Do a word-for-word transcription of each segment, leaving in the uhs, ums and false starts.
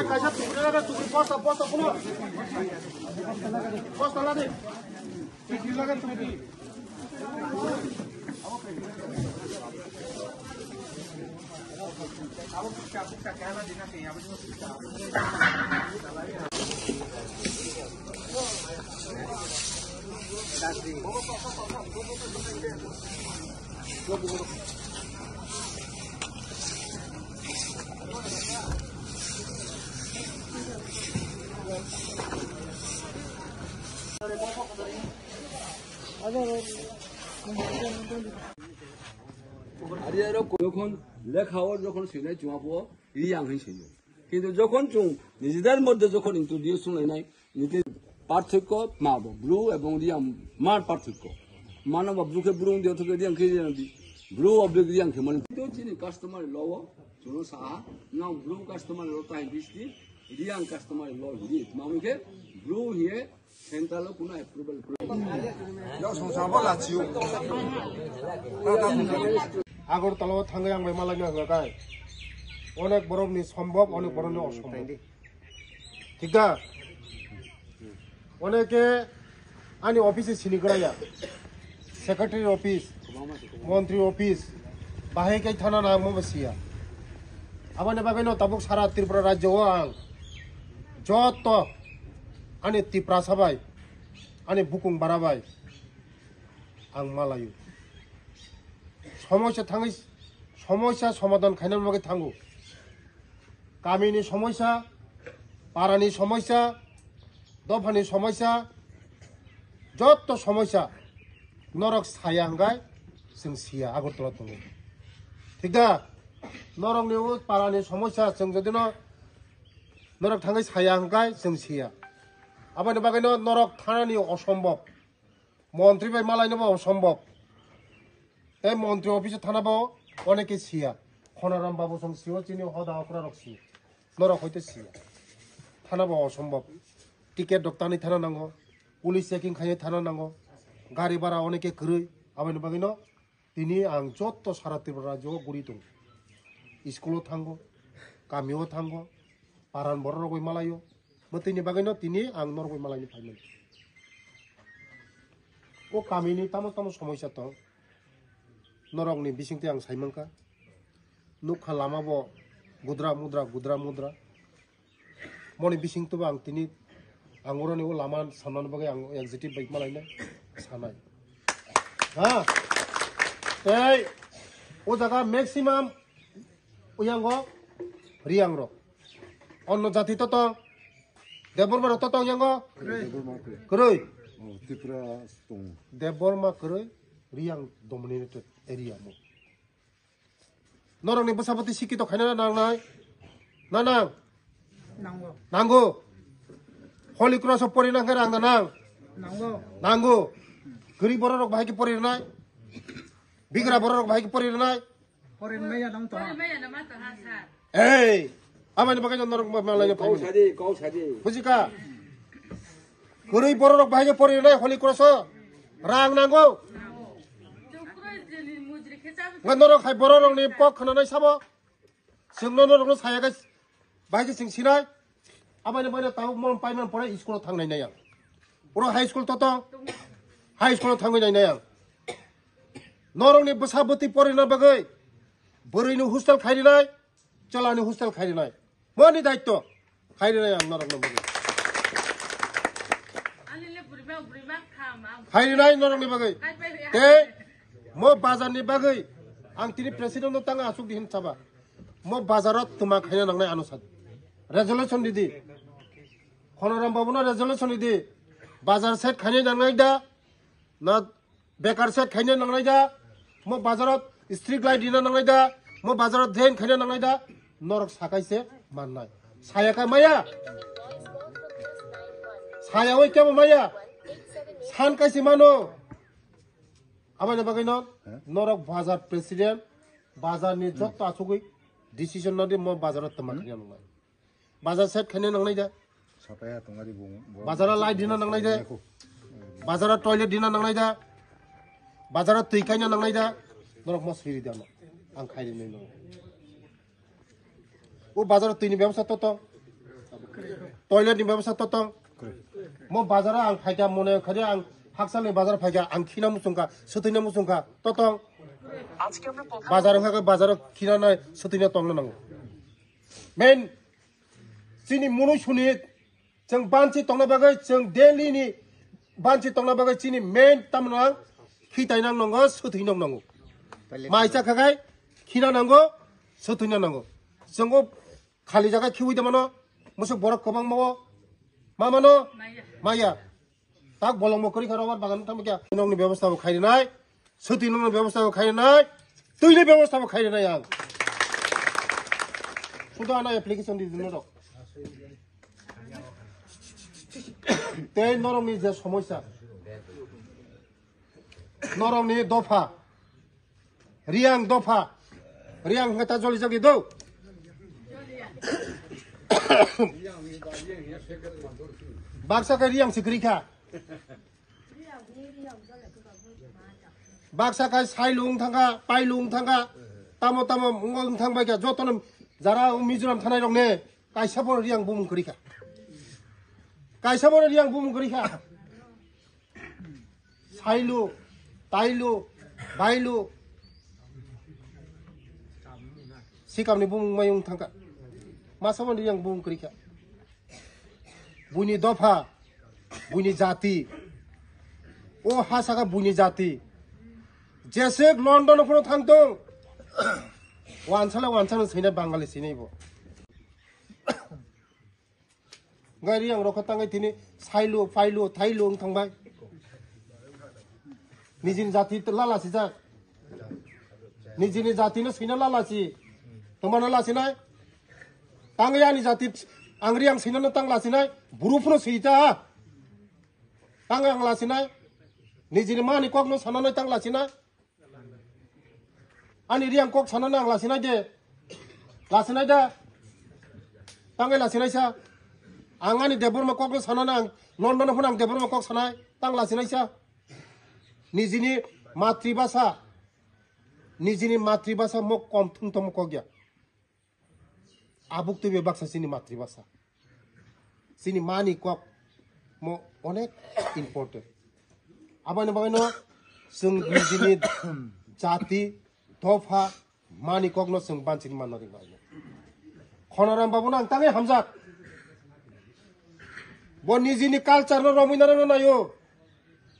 Kaisa tukri laga, tukri, bosta, bosta, kuno. Bosta lade. Tukri laga, tukri. Ari aro ko-, jokhon lekha o jokhon swinai chuma pho, ri ang hin swiyo. Kintu jokhon chung nijidar moddhe jokhon introduce wnglainai, nijidar parthokyo ma bo, bru ebong ri ang mar parthokyo. Mano ba bru khe bru wngdi, othoke ri ang khe ri ang di. Bru oblik ri ang khe mani. Kintu chini customary law o, chwngno saha, nang bru customary law ta hin bisti, ri ang customary law hin di. Mano khe bru hiye Central o kuno approval kwrwi. Yok songsa bo lachiyo. Agartala o thangwi ang bai malai no hwnga kai. Onek borok ni sombhob, onek borok ni osombhob. Thik da? Oneke ani office sini kwraya. Secretary office, montri office, bahai kai thana nangmo bo siya. Aboni bagwi no tabuk sara Tripura rajyo o ang joto ani Tiprasa bai, ani bukung bara bai ang malayo. Somosya thangwi, somosya somadhan khaina bagwi thango. Kamini somosya, parani somosya, dophani somosya, jotto somosya norok saya hwnkhe chwng siya Agartala tongo. Thik da? Norokni o parani somosya chwng jodi no norok thangwi saya hwnkhe chwng siya. Aboni bagwi no norok thanani osombhob. Montri bai malaino bo osombhob. Tei montri office thana bo oneke siya. Khonaram babu song siyo chini hoda okra rok siyo. Norok hoite siya. Thana bo osombhob. Ticket rok tani thana nango. Police checking khaye thana nango. Gari bara oneke kwrwi. Aboni bagwino tini ang jotto sara Tripura rajyo o guri tongo. School o thango, kami o thango, paran borok rok bai malaio. Bo tini bagwino tini ang norok bai malaini phaimani. O kamini tamo tamo somosya tong. Norokni bisingtwi ang sai mankha. Nukha lama bo gudra mudra, gudra mudra. Moni bising tubo ang tini ang oroni o lama samnani bagwi ang executive bai malaina sanai. Ha? Tei o jaga maximum uyango Riang rok. Onno jati to tong. Debbarma rok to tong yango. Debbarma kwrwi. Kwrwi. Oh, Tripura tong. Debbarma kwrwi, Riang dominated area mo. Norokni bwsabwtwi sikito khaina nangnai? Na nang? Nango. Nango. Holy Cross o porina khe rang na nang? Nango. Nango. Kwrwi bororok bahai khe pori rwnai? Bigra bororok bahai khe pori rwnai? Pori maya nang to. Ei, aboni bagwi norok ma-, malai Kau phaimani. Sadi, kau sadi. Bujika? Kwrwi bororok bahai khe pori rwnai Holy Cross o? Rang nango? Nga norok hai bororokni kok khwnanai sabo? Chwngno norokno saya khe bahai khe chwng sinai? Aboni bagwi tabuk mon paiman pore school o thangnai nai ang. Oro high school to tong? High school o thangwi nai nai ang. Norokni bwsa bwtwi porina bagwi bwrwini hostel khai rinai, chwlani hostel khai rinai. Moni daitto khai rinai ang norokni bagwi. Khai rinai norokni bagwi. Tei mo bazarni bagwi ang tini president no tanga asuk di hin saba. Mo bazaro twma khaina nangnai ano sadi. Resolution ridi. Khonoram babuno resolution ridi. Bazar set khaina nangnai da? Na bekar set khaina nangnai da? Mo bazaro street light dina nangnai da? Mo bazaro drain khaina nangnai da? Norok sakai se mannai. Saya kai maya? Saya oi kebo maya? San kai se mano? Aboni bagwi no, He? Norok bazar president, bazar ni jotto asugwi decision nadi mo bazaro twma khaina nangnai. Bazar set khaina nangnai da? Sapaiya tongari bung. Bazaro light dina nangnai da? Bazaro toilet dina nangnai da? Bazaro twi khaina nangnai da? Norok mo siri da no. Ang khairi nai no. O bazar twi ni bebosta to tong. Toilet ni bebosta to tong. Mo bazar ang phaikha mone khari ang hakchal ni bazar phaikha ang khina muchungkha, swtwina muchungkha to tong. Bazar wngkha khe bazar khina nai swtwina tongna nango. Main chini munu suni chwng banchi tongna bagwi chwng daily ni banchi tongna bagwi chini main tamno ang khitai nang nango, swtwi nang nango. Mai cha khakai khina nango, swtwi nang nango. Chwngo khali jaga khiwi de mano, musuk borok kwbang mao. Ma mano? Maya. Tak bolong mo kori kharo bar bagan tam kya. Nong ni bebosta bo khairi nai. Swtwi nong ni bebosta bo khairi nai. Twi ni bebosta bo khairi nai ang. Sudo ana application di dino rok. Tei norok ni je somosya. Norok ni dopha. Riang dopha. Riang hwnkhe ta joli jagwi do. Baksa khe riang se kwrwi kha. Baksa khe sailu wng thangkha, pailu wng thangkha, tamo tamo wng thang bai kha, jotono jara Mizoram thanai rok ne kaisa bo riang bumung kwrwi kha. Kaisa bo riang bumung kwrwi kha. Sailu, tailu, bailu. Sikamni bumung mayung thangkha. Masa mani yang bumung kwrwi kha. Buini dopha, buini jati. O ha saka buini jati. Jesek London phano thangtong. Wansala wansala sina Bangali sinai bo. Gari yang rokha tangai tini sailu, pailu, thailu wng thangbai. Nijini jati lala sijak. Nijini jati no sina lala si. Tomana lala sinai. Tangai ani jati ang riang sina no tang lala sinai. Buru phano sita. Tangai ang lala sinai. Nijini mani kok no sana no tang lala sinai. Ani riang kok sanana ang lasinai de. Lasinai da. Tangai lasinai sa. Ang ani Debbarma kok no sanana ang London phano ang Debbarma kok sanai. Tang lasinai sa. Nijini matribasa. Nijini matribasa mo kom thung tomo kok ya. Abuk twi bai baksa chini matribasa. Chini mani kok mo onek important. Aboni bagwi no chwng nijini jati, dopha, mani kok no chwng banchini manna ringma. Khonaram babu no ang tangwi hamjak. Bo nijini culture no romwi narwkna naio.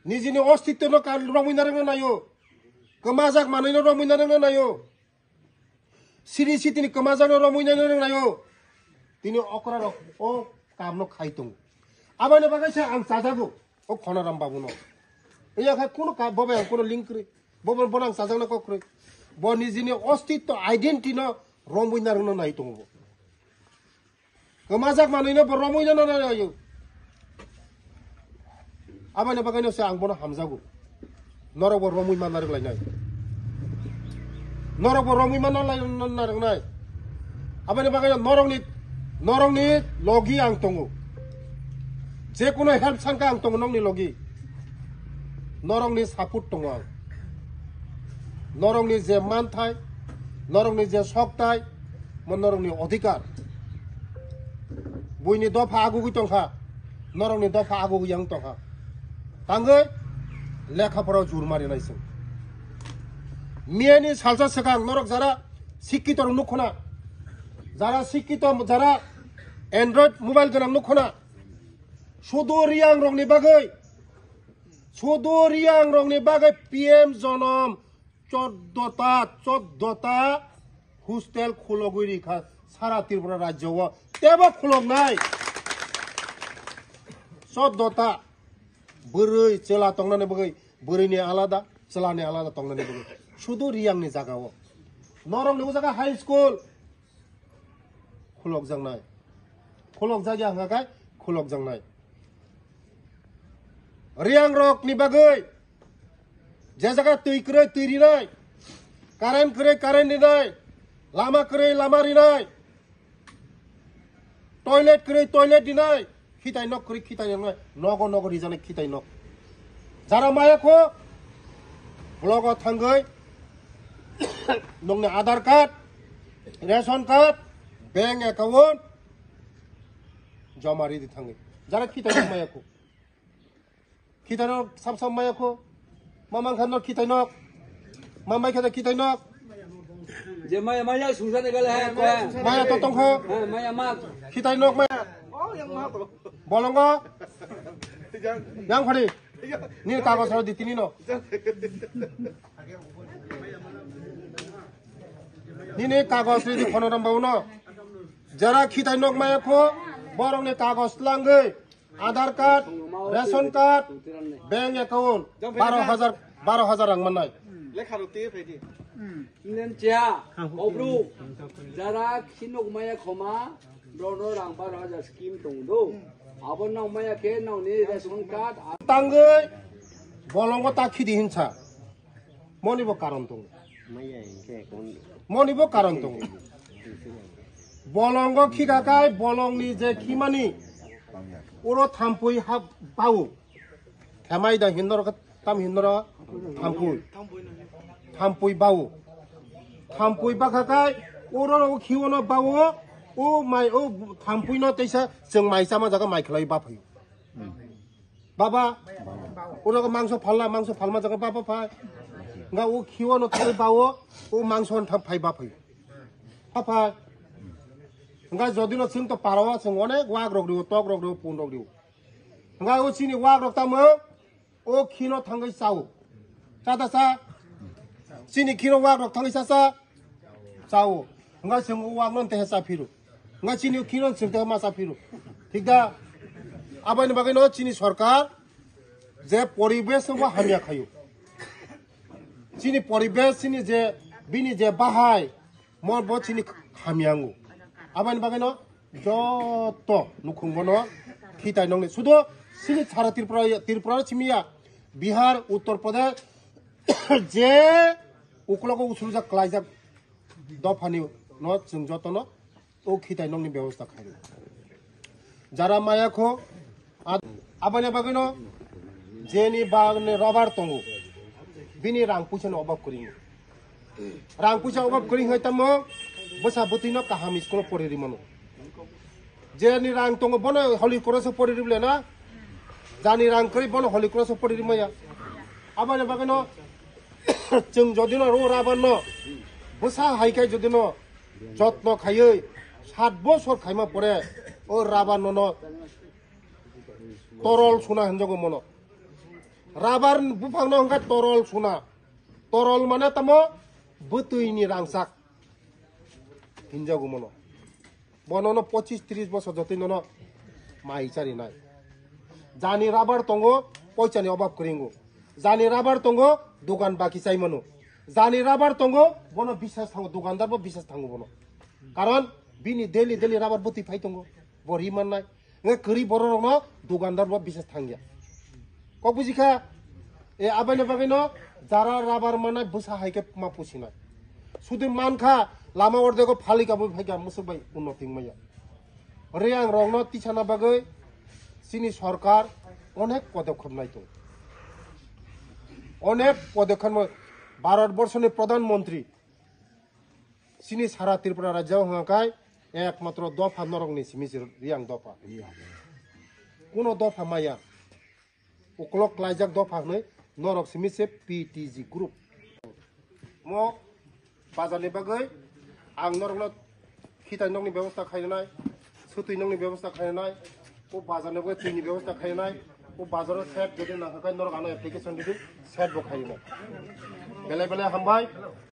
Nijini ostitto no kal-, romwi narwkna naio. Kwmajak manwi no romwi narwkna naio. Siri sitini kwmajakno romwi nai nai nai o. Tini okra rok o kamno khai tongo. Aboni bagwi se ang chajago o Khonaram babuno. Iya kha kuno ka bobe ang kuno link kri. Bobo bono ang chajakna kok kri. Bo nijini ostitto identity no romwi narwkno nai tongo bo. Kwmajak manwino bo romwi no nanaio. Aboni bagwino se ang bono hamjago. Norok bo romwi manna rwglainai. Norok bo romwi manna lai-, narwknai. Aboni bagwino norokni, norokni logi ang tongo. Je kuno help sankha ang tongo nokni logi. Norokni support tongo ang. Norokni je manthai, norokni je soktai, mo norokni odhikar. Buini dopha agugwi tongkha, norokni dopha agugwi yang tongkha. Tangwi lekha pora jur mari naising. Miyani salsa swkang norok jara sikkito rok nukkhona, jara sikkito, jara Android mobile gwnang nukkhona, sudu Riang rokni bagwi, sudu Riang rokni bagwi P M Jonom choddo ta, choddo ta hostel khulogwi rikha sara Tripura rajyo o. Tebo khuloknai. Choddo ta. Bwrwi chwla tongnani bagwi bwrwini alada, chwlani alada tongnani bagwi. Sudu Riangni jaga o. Norokni o jaga high school. Khulokjaknai. Khulokjakya hwnkha khe khulokjaknai. Riang rokni bagwi je jaga twi kwrwi twi rinai, current kwrwi current rinai, lama kwrwi lama rinai, toilet kwrwi toilet rinai, khitai nok kwrwi khitai nok, nogo nogo rijaknai khitai nok. Jara maya kho, blogo thangwi nokni Aadhaar card, ration card, Bank account joma ridi thangwi. Jara khitai nok maya kho. Khitai nok sab sab maya kho. Ma mang khan nok khitai nok. Ma mai kha khitai nok. Je maya maya sungsa ne gale hai ko. Maya to tong kho. Ha, maya ma. Khitai nok maya. Bolongo. Yang khari. Ni kagos ro di tini no. Nini kagos ridi khono ramba uno. Jara khitai nok maya kho, borok ni kagos langwi, Aadhaar card, ration card, bank account, baro hajar, baro hajar rang manai. Lekha rok twi phai di. Nen cha, obru, jara khinok maya khoma, brono rang baro hajar scheme tong do. Abo nang maya khe nang ni ration card. Tangwi, bolongo ta khidi hinsa. Moni bo karon tongo. Moni bo karon tongo. Bolongo khika kai bolongni je khimani uro thampui ha bawo. Themai da hindor ka tam hindor thampui. Thampui bawo. Thampui bakha kai uro ro khiwono bawo. O mai o thampui no teisa chwng mai chama jaga mai khlai ba phaio. Baba, oro mangso phalna, mangso phalma jaga baba phai. Nga o khiwo no thai bawo, o mangso no thap phai ba phai. Pha phai. Nga jodi no chwng to parawa chwng onek wak rok riwo, tok rok riwo, pun rok riwo. Nga o chini wak rok tamo, o khino thangwi chao. Cha da cha. Chini khino wak rok thangwi cha cha. Chao. Nga chwng o wak no tehe cha phiro. Nga chini khino chwng tehe ma cha phiro. Thik da? Aboni bagwi no chini sorkar je poribesh no bo hamya khayo. Chini poribesh chini je bini je bahai mo bo chini hamya ango. Aboni bagwi no joto nukhung bono khitai nongni. Sudo chini sara Tripura, Tripura simi ya. Bihar, Uttar Pradesh, je uklogo usulujak klaijak dophani no chwng jotono o khitai nongni bebosta khaio. Jara maya kho, a-, aboni bagwino jeni bagni robar tongo, bini rang puisa no obab kwrwi. Rang puisa obab kwrwi hai tamo bwsa bwtwi no kaham school o pori rimano. Jeni rang tongo bono holi koroso pori ribole na. Jani rang kwrwi bono holi koroso pori rimaya. Aboni bagwino chwng jodino ro rabar no bwsa hai kai jodino jotno khaiwi sat bosor khaima pore o rabar no no torol suna hinjago mono. Rabar buphang no hwnkha torol suna. Torol mane tamo bwtwi ni rangchak hinjago mono. Bono no pochis tris bosor jotoi nono mai charinai. Jani rabar tongo, poichani obab kwrwi wngo. Jani rabar tongo, dogan baki chai mano. Jani rabar tongo, bono bisas thango, dogandar bo bisas thango bono. Karon bini daily daily rabar bwtwi phai tongo, bo ri mannai. Nge kwrwi borok rokno dogandar bo bisas thangya. Kok buji kha? E, aboni bagwi no jara rabar manai bwsa hai khe ma pusinai. Sudi man kha, lama ordego phalik abui phai kha musuk bai unnoti wngmaya. Riyang rokno tisana bagwi chini sorkar onek podokhop nai tongo. Onek podokhop nai, Bharat borso ni Pradhan Mantri chini sara Tripura rajya hwnga kai ekmatro dopha norok ni simi se Riyang dopha. Kuno dopha maya. Ukolok klaijak dopha hwnwi norok simi se P T G group. Mo bazar ni bagwi ang norokno khitai nokni bebosta khainai, swtwi nokni bebosta khainai, o bazar ni bagwi twi ni bebosta khainai, o bazar o set jodi nangkha kai norok ano application ridi set bo khainai. Belai belai hambai.